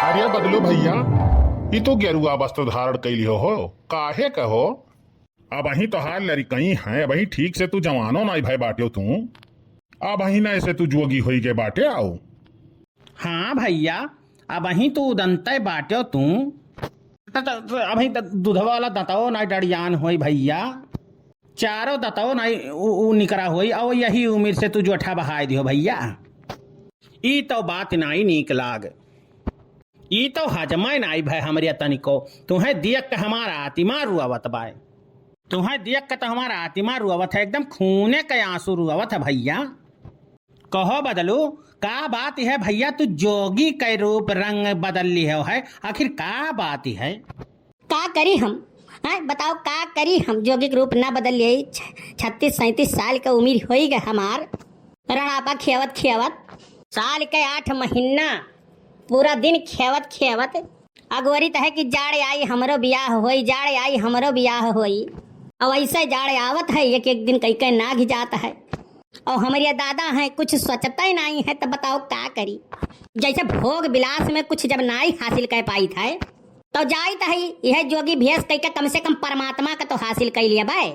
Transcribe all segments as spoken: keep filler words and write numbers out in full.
अरे बदलू भइया, ई तू गेरुआ वस्त्र धारण कइ लिहो हो, काहे क हो? अबहीं तोहार लरिकई हैं, अबहीं ठीक से तू जवानो नाई भए बाट्यो तू। अबहीं नाई से तू जोगी होई गए बाटे आओ। हाँ भइया, अबहीं तू उदंतय बाट्यो तू। त, त, त, अबहीं त दुधवा वाला दंतवो नाई डड़ियान होई भइया। चारो दंतवो नाई उ, उ निकरा होई, अउ यही उमिर से तू जोठा बहाए दिहो भइया। ई तउ बात नाई नीक लाग। ई तउ हजमै नाई भय हमरे तनिको। तुहैं दियक के हमार आतिमा रुआवत बाय। तुहैं दियक के त हमार आतिमा रुआवत है, एकदम खूने के आंसू रुआवत है भइया। कहो बदलू, का बात है भइया, तू जोगी के रूप रंग बदल लिहो है, आखिर का बात है? का करी हम? हैं, बताओ का करी हम? जोगी के रूप ना बदल लिहे। छ-, छत्तीस सैंतीस साल के उमिर होई गए हमार। रणापा खेवत खेवत, साल के आठ महीना पूरा दिन खेवत खेवत अगोरित है कि जाड़ आई हमरो बियाह होई, जाड़ आई हमरो बियाह होई। अब ऐसे जाड़ आवत है, एक एक दिन कई कई नाघ जात है। और हमरे दादा हैं, कुछ सोचते नहीं है, तो बताओ का करी? जैसे भोग विलास में कुछ जब नाई हासिल कर पाई था, तो जाइत है यह जोगी भेष कई के कम से कम परमात्मा का तो हासिल कर लिया बाय।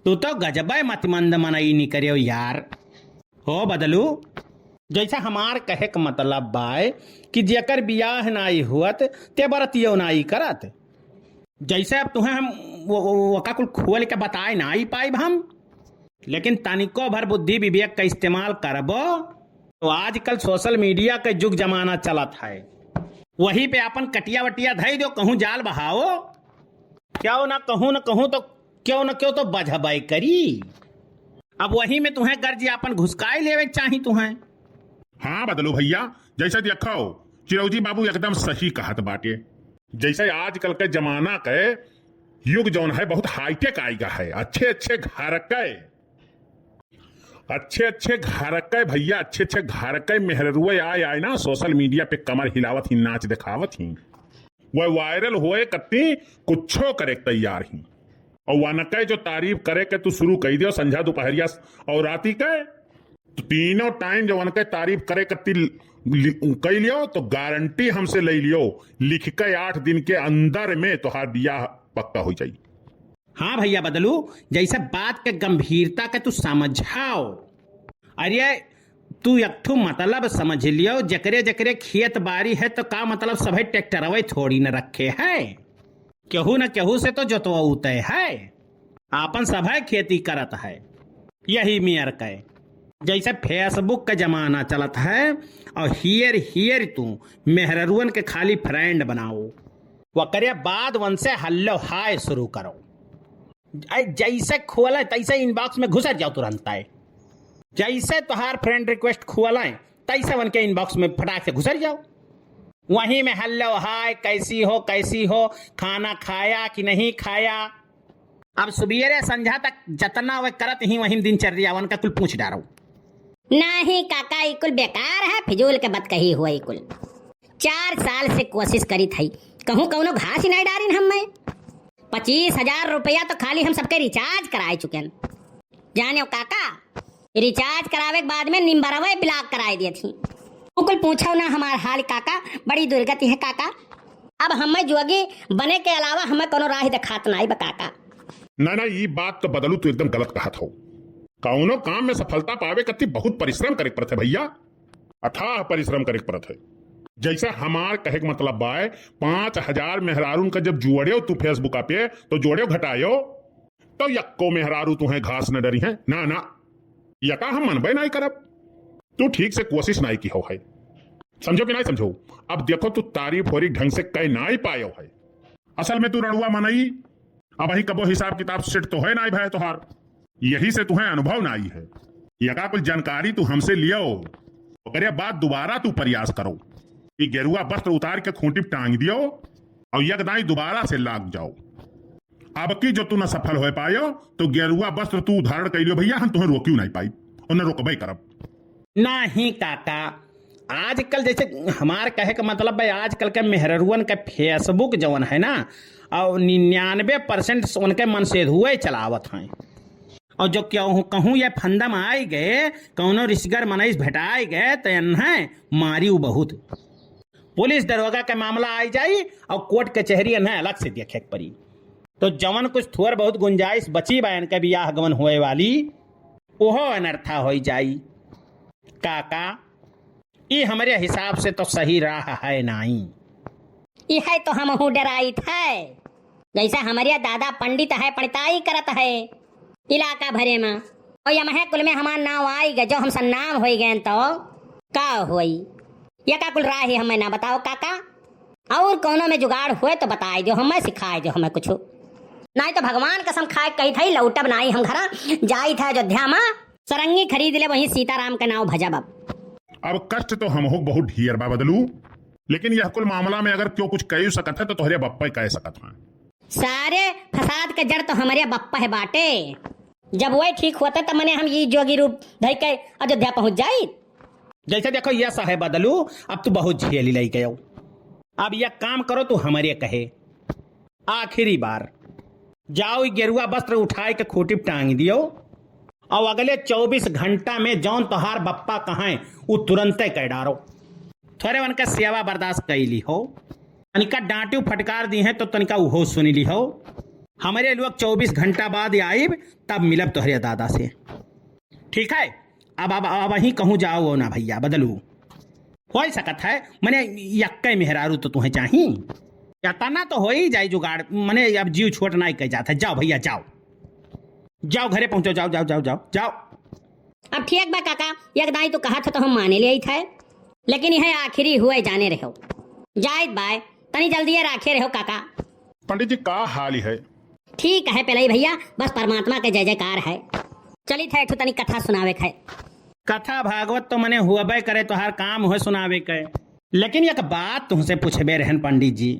तू तो गजबे मतिमंद मनई निकर्यो यार। हो बदलू, जैसे हमार कहे क मतलब बाय कि जेकर बियाह नाई हुअत, ते बरतियो नाई करत। जैसे अब तुहें हम वो, वो, वो का कुल खोल के बताए नाई पाइब हम, लेकिन तनिको भर बुद्धि विवेक का इस्तेमाल करबो, तो आजकल social media के जुग जमाना चलत है, वही पे अपन कटिया वटिया धई दो, कहूँ जाल बहाओ, क्यों ना कहूँ ना कहूँ तो, क्यों ना क्यों तो बजहबे करी। अब वही में तुहें गर्जी अपन घुसकाए लेवे के चाही तुहें। हाँ बदलू भइया, जैसे देखो, चिरौजी बाबू एकदम सही कहत बाटे। जैसे आजकल के जमाना के युग जौन है, बहुत high-tech आइगा है। अच्छे अच्छे घर के, अच्छे अच्छे घर के भइया, अच्छे अच्छे घर के मेहररुए आए आए ना, social media पे कमर हिलावत ही, नाच देखावत ही, वह viral होए कत्ती कुछो करे के तैयार ही। और वनके जो तारीफ करे के तू शुरू कई दियो संझा दोपहरिया और राती के, तो तीनों time जब वनके तारीफ करे कत्ती लि-, कई लियो, तो गारंटी हमसे ले लियो, लिख के आठ दिन के अंदर में तोहार बियाह पक्का हो जाई। हाँ भइया बदलू, जैसे बात के गंभीरता के तू समझाओ। अरे तू एक ठो मतलब समझ लियो, जकरे जकरे खेत बारी है तो का मतलब सभे ट्रैक्टरवे थोड़ी न रखे है, केहू न केहू से तो जोतवाऊ तय है, आपन सभे खेती करत है। यही मेर के जैसे Facebook का जमाना चलत है और हियर हियर तू मेहररुअन के खाली friend बनाओ, वकरे बाद वनसे हल्लो हाय शुरू करो। ऐ जैसे खोले तैसे inbox में घुसर जाओ तुरंत आए। जैसे तोहार friend request खोले तैसे उनके inbox में फटाक से घुसर जाओ। वहीं में हेलो हाय, कैसी हो, कैसी हो, खाना खाया कि नहीं खाया। अब सुबेरे संझा तक जतना वे करत ही वहीं दिनचर्या उनका कुल पूछ डारो। नहीं काका, ई कुल बेकार है, फिजूल के बात कही हुआ ई कुल। चार साल से कोशिश करी थई, कहूँ कौनो घास ही नहीं डारिन हम मैं। पच्चीस हजार रुपया तो खाली हम सबके recharge कराए चुके हैं। जाने काका, recharge करावे के बाद में निम्बरवे block कराए दिए थी। उ कुल पूछो ना हमार हाल काका, बड़ी दुर्गति है काका। अब हमें जोगी बने के अलावा हमें कोनो राह देखात नाई बा काका। ना, ना, ई बात तो बदलू, तू एकदम गलत कहत हो। कौनो काम में सफलता पावे कत्ती बहुत परिश्रम करे के पड़त है भइया, अथाह परिश्रम करे के पड़त है। जैसे हमार कहे के मतलब बाय, पाँच हजार मेहरारून का जब जोड़्यो तू Facebook पे, तो जोड़्यो घटायो, तो यक्को मेहरारू तुहें घास न डरी है। ना, ना, यका हम मनबे नाई करब। तू ठीक से कोशिश नाई किहो है, समझो कि नाई समझो? अब देखो, तू तारीफ होरी ढंग से कह नाई पायो है। असल में तू रड़ुआ मनई, अबहीं कबो हिसाब किताब set तो है नाई भय तोहार, यही से तुहें अनुभव नाई है। यका कुल जानकारी तू हमसे लियो, ओकरे बाद दोबारा तू प्रयास करो कि गेरुआ वस्त्र उतार के खूंटी पे टांग दियो और यक दाई दोबारा से लाग जाओ। अब की जो तू न सफल हो पायो, तो गेरुआ वस्त्र तू धारण कर लियो भइया, हम तुहें रोकियो नाई पाई और न रोकबे करब। नहीं काका, आजकल जैसे हमार कहे का मतलब है, आजकल के मेहररुअन के Facebook जवन है ना, और निन्यानवे percent उनके मनसेधुए चलावत हैं। और जो क्यों कहूँ ये फंदा में आए गए, कौनो रिश्गर मनईस भेटाए गए, तो इन्हें मारी उ बहुत। पुलिस दरोगा के मामला आई जाई और कोर्ट कचहरी इन्हें अलग से देखे के पड़ी। तो जवन कुछ थोर बहुत गुंजाइश बची बा इनके बियाह गवन होए वाली, ओहो अनर्था होई जाई। काका, ई हमरे हिसाब से तो सही राह है नाई। इहे तो हमहू डराइत है। जैसे हमरे दादा पंडित है, पंडिताई करत है इलाका भरे में, और यमहे कुल में हमार नाव आई गए, जो हम सन्नाम होई गए तो का होई? ये का कुल राह है, हमें ना बताओ काका। और कौनो में जुगाड़ होए तो बताए दो, हमें सिखाए दो, हमें कुछ। नाई तो भगवान कसम खाए कही थई, लौटब नाई हम घरा, जाई था अयोध्या में, सरंगी खरीद ले, वहीं सीताराम के नाव भजब अब। अब कष्ट तो हमहू बहुत ढेर बा बदलू, लेकिन यह कुल मामला में अगर क्यों कुछ कह सकत है तो तोहरे बप्पे कह सकत हैं। सारे फसाद के जड़ तो हमरे बप्पा है बाटे। जब वही ठीक होते तो मने हम ई जोगी रूप धई के अयोध्या पहुंच जाई। जैसे देखो यह सहे बदलू, अब तू बहुत झेली लई गयो। अब यह काम करो, तू हमरे कहे, आखिरी बार जाओ, ई गेरुआ वस्त्र उठाए के खूंटी पे टांग दियो, और अगले चउबीस घंटा में जौन तोहार बप्पा कहें, उ तुरंते कह डारो। थोरे उनका सेवा बर्दाश्त कई ली हो, तनिका डांटियो फटकार दी है तो तनिका उहो सुन ली हो। हमरे लोग चउबीस घंटा बाद आइब, तब मिलब तोहरे दादा से। ठीक है, अब अब अब वहीं कहूँ जाओ ना भैया बदलू। हो सकत है, मने यक्के मेहरारू तो तुहें चाही। या तना तो हो ही जाई जुगाड़, मने अब जीव छोट नाई कह जात है। जाओ भैया, जाओ, जाओ घरे पहुंचो, जाओ, जाओ, जाओ, जाओ, जाओ। अब ठीक बा काका, एक दाई तो कहा था तो हम माने ले आई था, लेकिन यह आखिरी हुए जाने रहो। जाइत बाय, तनी जल्दी राखे रहो काका। पंडित जी, का हाल है? ठीक है पेलई भैया, बस परमात्मा के जय जयकार है। चलित है, एक ठो तनी कथा सुनावे के है। कथा भागवत तो मने हुअबे करे, तोहार काम हुए सुनावे के। लेकिन एक बात तुमसे पूछबे रहन पंडित जी।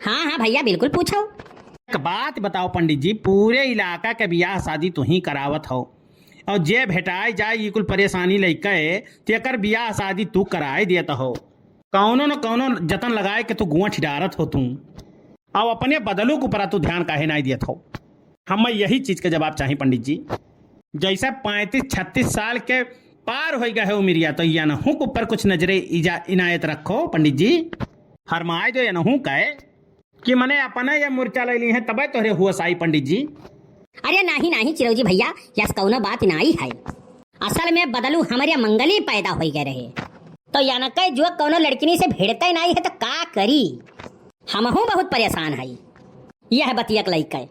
हाँ, हाँ भैया, बिल्कुल पूछो। एक बात बताओ पंडित जी, पूरे इलाका के बियाह शादी तू ही करावत हो, और जे भेटाए जाए ये कुल परेशानी लइके, तेकर बियाह शादी तू कराए देत हो। कौनो न कौनो जतन लगाए के तू गुआठ डारत हो तू। अब अपने बदलू के ऊपर तू ध्यान काहे नाई दियत हो? हमें यही चीज के जवाब चाही पंडित जी। जैसे पैंतीस छत्तीस साल के पार हो गए है उमिरिया, तो यनहू के ऊपर कुछ नजरे इजा-, इनायत रखो पंडित जी। फरमाए जो यनहू कहे कि मने अपने ये मुर्चा ले ली है, तबे तोहरे होश आई पंडित जी। अरे नाही, नाही चिरौजी भैया, यस कौनो बात नाही है। असल में बदलू हमरे मंगली पैदा होई गए रहे, तो यनके जो कौनो लड़किनी से भिड़ते नाही है तो का करी? हमहू बहुत परेशान हई यह बतिया के लइके।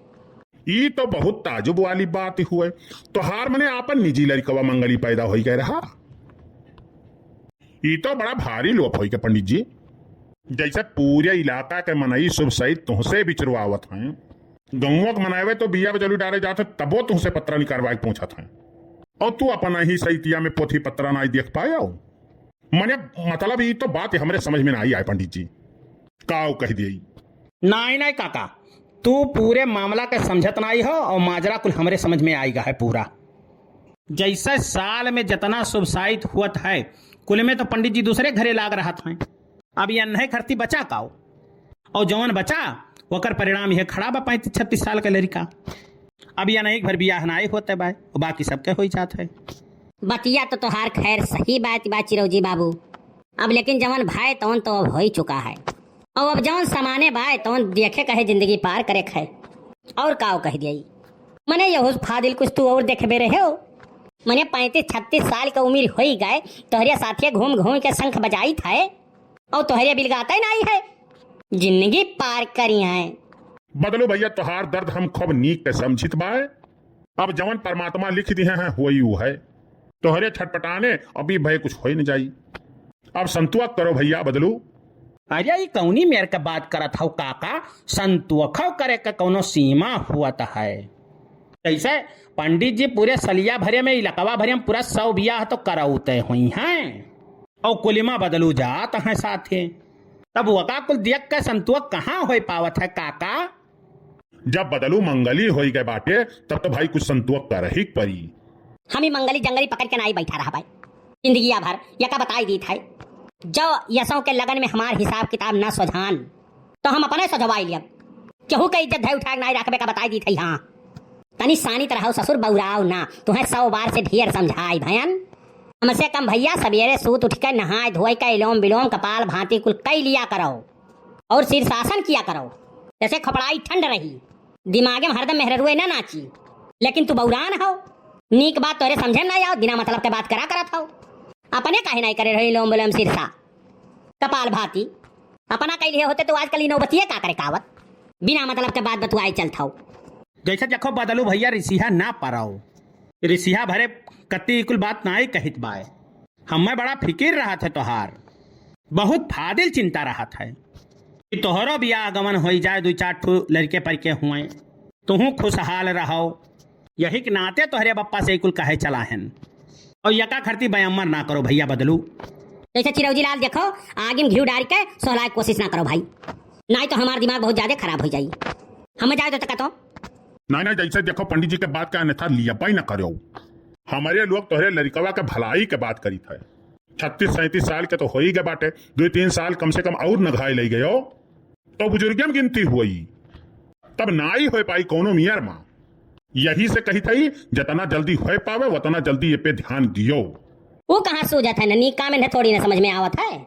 ई तो बहुत ताजुब वाली बात हुए। तोहार मने आपन निजी लड़कवा मंगली पैदा होई गए रहा। ई तो बड़ा भारी लोप होई के पंडित जी। जैसे पूरे इलाका के मनई शुभ सहित तुहसे बिचरवावत हैं। गौवा के मनइवे तो बिया बजलू डारे जात हैं, तबो तुहसे पत्रा निकारवाए के पहुंचत हैं। और तू अपना ही सैतिया में पोथी पत्रा नाई देख पायो। मने मतलब ई तो बात हमरे समझ में नाई आए पंडित जी। काऊ कह दिए? नाई, नाई काका, तू पूरे मामला के समझत नाई हो और माजरा कुल हमरे समझ में आइगा है पूरा। जैसे साल में जितना शुभ साइत हुअत है, कुल में तो पंडित जी दूसरे घरे लाग रहत हैं। अब ये अन्हे खरती बचा काओ, और जौन बचा, ओकर परिणाम यह खड़ा बा पैंतीस छत्तीस साल के लड़का। अब ये नहीं घर बियाह नाई होते बाय, और बाकी सबके होई जात है। बतिया तो तोहार खैर सही बात बा चिरौजी बाबू। अब लेकिन जवन भय तवन तो अब हो ही चुका है। और अब जवन समाने बाय तवन देखे कहे जिंदगी पार करे क है। और काव कह दिया? मने यहू फादिल कुछ तू और देखबे रहे हो। मने पैंतीस छत्तीस साल के उम्र होई गए, तोहरे साथे घूम घूम के शंख बजाइत है और तोहरे बिलगाते नहीं है। जिंदगी पार करी है। बदलू भैया, तोहार दर्द हम खूब नीक के समझित बाय। अब जवन परमात्मा लिख दिहे हैं, होई उ है। तोहरे छटपटाने अभी भय कुछ होई न जाई। अब संतोख करो भैया बदलू। अरे, ई कौनी मेर के बात करत हौ काका? संतोखौ करे के कौनो सीमा हुअत है? जैसे पंडित जी पूरे सलिया भरे में, इलकवा भरे में पूरा सौ बियाह तो करौते हुई हैं, और कुलिमा बदलू जात हैं साथे। तब वका कुल देख के संतोख कहाँ होई पावत है काका? जब बदलू मंगली होई गए बाटे, तब तो भाई कुछ संतोख करही के परी। हम ई मंगली जंगली पकड़ के नाई बैठा रहा भाई। जिंदगिया भर यका बताई दीत है, जो यसों के लगन में हमार हिसाब किताब ना सोझान, तो हम अपने सोझवाई लियब। केहू के इज्जत धय उठा के नाई रखबे का बताई दीत है। हाँ, तनी सानी तरह ससुर बौराव ना, तुहें सौ बार से ढेर समझाई भयन। कम से कम भइया, सबेरे सूत उठिके नहाय धोइके, इलोम बिलोम, कपाल भाती कुल कइ लिया करो और शीर्षासन किया करो, जइसे खपड़ाई ठंड रही। दिमागे में हरदम मेहररुए ना नाची, लेकिन तू बउरान हौ। नीक बात तोरे समझे में नाहीं आव, बिना मतलब के बात करा करत हौ। अपने काहे नाहीं करे रहो इलोम बिलोम, शीर्षा, कपाल भाती? अपना कइ लिहे होते तो आजकल ई नौबतिये का करे का आवत? बिना मतलब के बात बतुआए चलत हौ। जइसे देखो बदलू भइया, रिसिहा ना परौ। रिसिहा भरे कत्ती ई कुल बात नाहीं कहित बाय। हम्मे बड़ा फिकिर रहत है तोहार, बहुत फादिल चिंता रहत है कि तोहरो बियाह गवन होइ जाए, दुइ चार ठो लरिके परिके हुए, तुहूँ खुसहाल रहौ। यही के नाते तोहरे बप्पा से ई कुल कहे चला हन। और यका खरती बयम्मर ना करो भइया बदलू। जइसे चिरौजी लाल देखो, आगी में घिउ डारिके सोहलाए के कोसिस ना करो भाई, नाहीं तो हमार दिमाग बहुत जादे खराब होइ जाई। हम्मे जाए दो तका तो। नाहीं, नाहीं, जइसे देखो पंडित जी के बात का अन्यथा लियबइ न करो। हमरे लोग तोहरे लरिकवा के भलाई के बात करित है। छत्तीस सैंतीस साल के तो होइ गए बाटे, दुइ तीन साल कम से कम और नघाए लइ गयो, तो बुजुर्गे में गिनती हुई। तब नाहीं होइ पाई कउनो मियर मा। यही से कहित हई, जतना जल्दी होइ पावे, वतना जल्दी ये पे ध्यान दियो। ऊ कहाँ सूझत है, न नीक काम इन्हें थोड़ी न समझ में आवत है।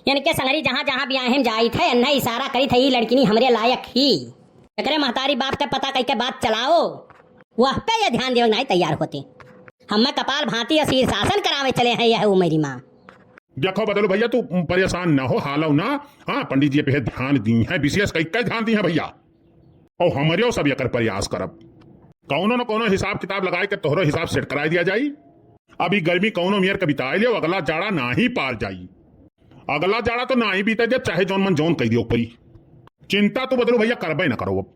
इनके संगरी जहाँ जहाँ बियाहे में जाइत है, इन्हें इशारा करित है, "ई लड़किनी हमरे लायक ही।" एकरे महतारी बाप के पता कइके बात चलाओ, वह पे ये ध्यान देवे नाहीं तैयार होते। हम्मे कपाल भाती और शीर्षासन करावे चले हैं यह उमरी मा। देखो बदलू भइया, तू परेशान ना हो, हालव ना। हाँ, पंडित जी पे ध्यान दी हैं, विशेष कइके ध्यान दी हैं भइया। और हमरेओ सब एकर प्रयास करब। कउनो न कउनो हिसाब किताब लगाइके तोहरो हिसाब सेट कराइ दिया जाई। अभी गर्मी कउनो मेर के बिताइ लेव, अगला जाड़ा नाहीं पार जाई। अगला जाड़ा तो नाहीं बीते देब, चाहे जउन मन जउन कहि दियो कोई। चिंता तू बदलू भइया करबइ न करो अब।